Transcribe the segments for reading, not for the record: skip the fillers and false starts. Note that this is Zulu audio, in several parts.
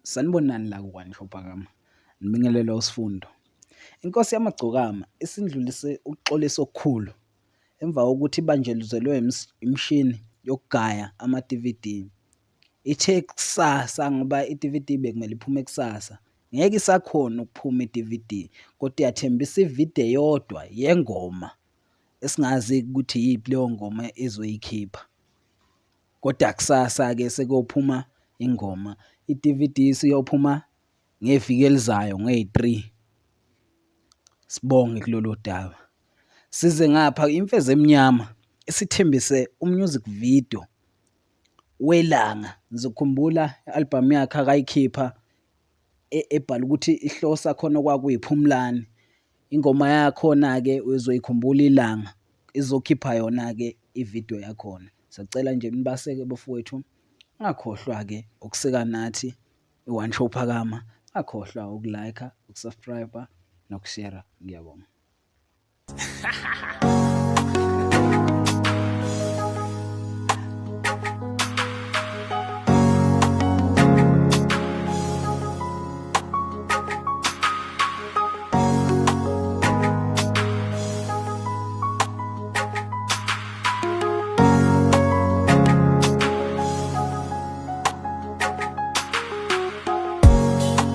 Sanibonani la ku-One Show Phakama. Ngibingelele uSifundo. Inkosi yamaGcokama isindlulise ukuxolisa okukhulu emva kokuthi ibanjezelwe imishini yokugaya ama-DVD. Ithe kusasa ngoba i-DVD bekumele iphume kusasa, ngeke isakhona ukuphuma i-DVD kodwa iyathembisa ividiyo eyodwa yengoma esingazi ukuthi iyiphi leyo ngoma ezoyikhipha. Kodwa kusasa-ke sekuyophuma ingoma, i-D_V_D isiyophuma ngeviki elizayo ngeyi-three. Sibonge kulolu daba. Size ngapha Imfezi Emnyama isithembise u-music video weLanga. Ngizokhumbula i-album yakhe akayikhipha ebhala ukuthi isihloko sakhona kwakuyiPhumlani. Ingoma yakhona-ke uzoyikhumbula iLanga, izokhipha yona-ke ividiyo yakhona. Siyacela nje nibaseke bafowethu, ningakhohlwa-ke ukuseka nathi i-One Show Phakama, ningakhohlwa uku-like-a, uku-subscribe-a nokushera. Ngiyabonga.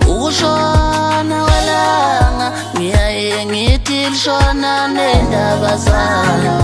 Ukushona kwelanga ngiyaye ngithi lishona nendaba zalo.